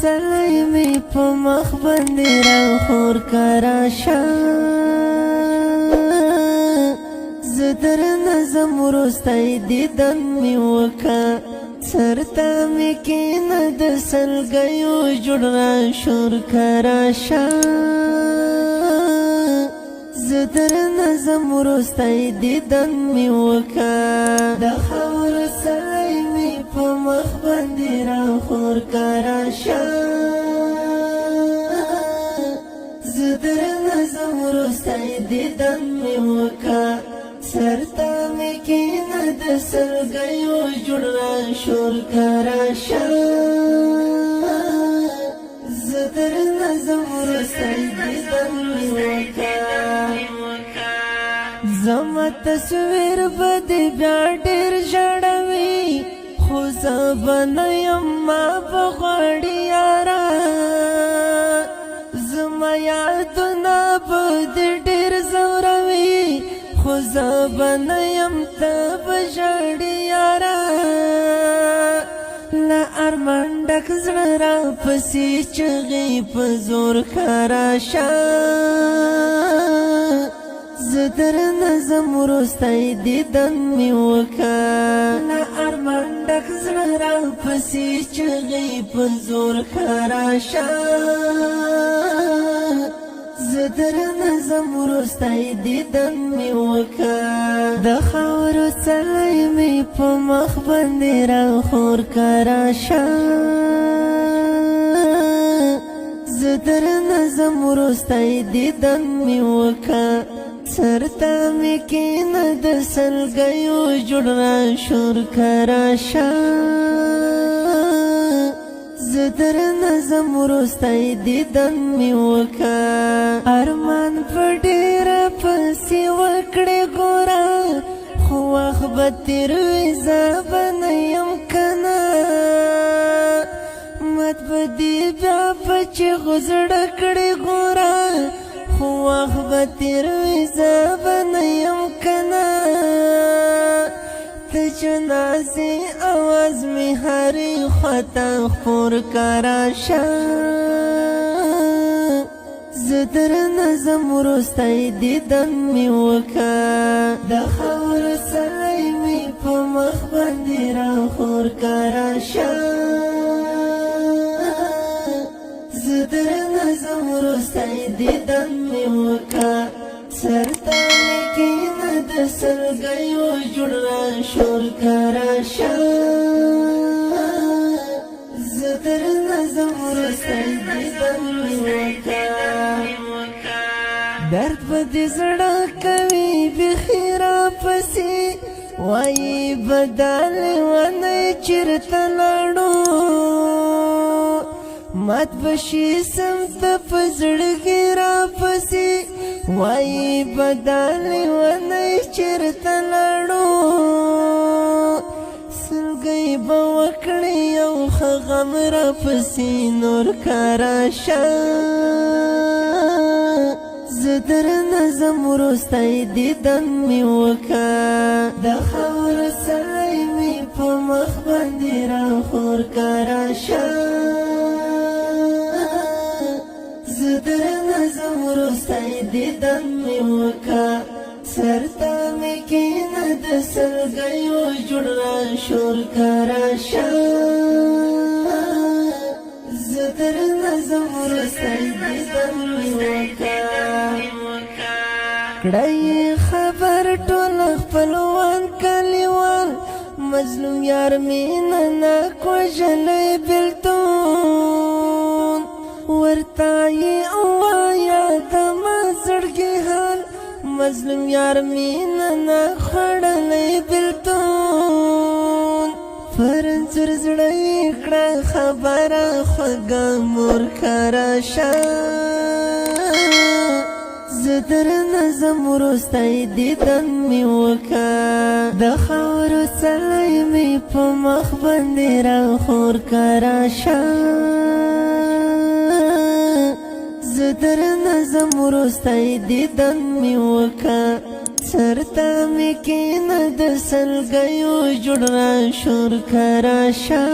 څلی مې په مخ باندې راخور که راشه. زه درنه ځم، وروستی دیدن مې وکه. سرته مې کښېنه، د سلګیو جوړ را شور که راشه. زه درنه ځم، وروستی دیدن مې وکه. د خاورو څلی مې په مخ باندې راخور که راشه. زه درنه ځم، وروستی دیدن مې وکه. سرته مې کښېنه، د سلګیو جوړ را شور که راشه. زه درنه ځم، وروستی دیدن مې وکه. زما تصویر به دې بیا ډېر ژړوي، خو زه به نه یم، ما به غواړي یاره. زما یادونه به دې ډېر ځوروي، خو زه به نه یم، ته به ژاړي یاره. له ارمان ډک زړه را پسې چغې په زور ښه راشه. زه درنه ځم، وروستی دیدن مې وکه. له ارمان ډک زړه را پسې چغې په زور ښه راشه. زه درنه ځم، وروستی دیدن مې وکه. د خاورو څلی مې په مخ باندې راخور که راشه. زه درنه ځم، وروستی دیدن مې وکه. سرته مې کښېنه، د سلګیو جوړ را شور که راشه. زه درنه ځم، وروستی دیدن مې وکه. ارمان په ډېره پسې وکړې ګوره، خو وخت به تېر وي، زه به نه یم که نه. مات به دې بیا په چیغو زړه کړې ګوره، خو وخت به تېر وي، زه به نه یم که نه. ته جنازې اواز مې هرې خواته خپور که راشه. زه درنه ځم، وروستی دیدن مې وکه. د خاورو څلی مې په مخ باندې راخور که راشه. زه درنه ځم، وروستی دیدن مې وکه. سرته مې کښېنه، د سلګیو جوړ را شور که راشه. زه درنه ځم، وروستی دیدن مې وکه. درد به دې زړه کوي بیخي راپسې، وایي بدل ونه چېرته لاړو. مات به شي سم ته په زړګي راپسې، وایي بدل ونه چېرته لاړو. سلګۍ به وکړي یو ښه غم راپسې نور که راشه. زه درنه ځم، وروستی دیدن مې وکه. د خاورو څلی مې په مخ باندې راخور که راشه. زه درنه ځم، وروستی دیدن مې وکه. سرته مې کښېنه، د سلګیو جوړ را شور که راشه. زه درنه ځم، وروستی دیدن مې وکه. کړی خبر ټول خپلوان کلیوال، مظلوم یار مینه نه کوژلی بېلتون. ورته یې ووایه د ما زړګي حال، مظلوم یار مینه نه خوړلی بېلتون. فرنځور زړه یې کړه خبره خوږه مور ښه راشه. زه درنه ځم، وروستی دیدن مې وکه. د خاورو څلی مې په مخ باندې راخور که راشه. زه درنه ځم، وروستی دیدن مې وکه. سرته مې کښېنه، د سلګیو جوړ را شور که راشه.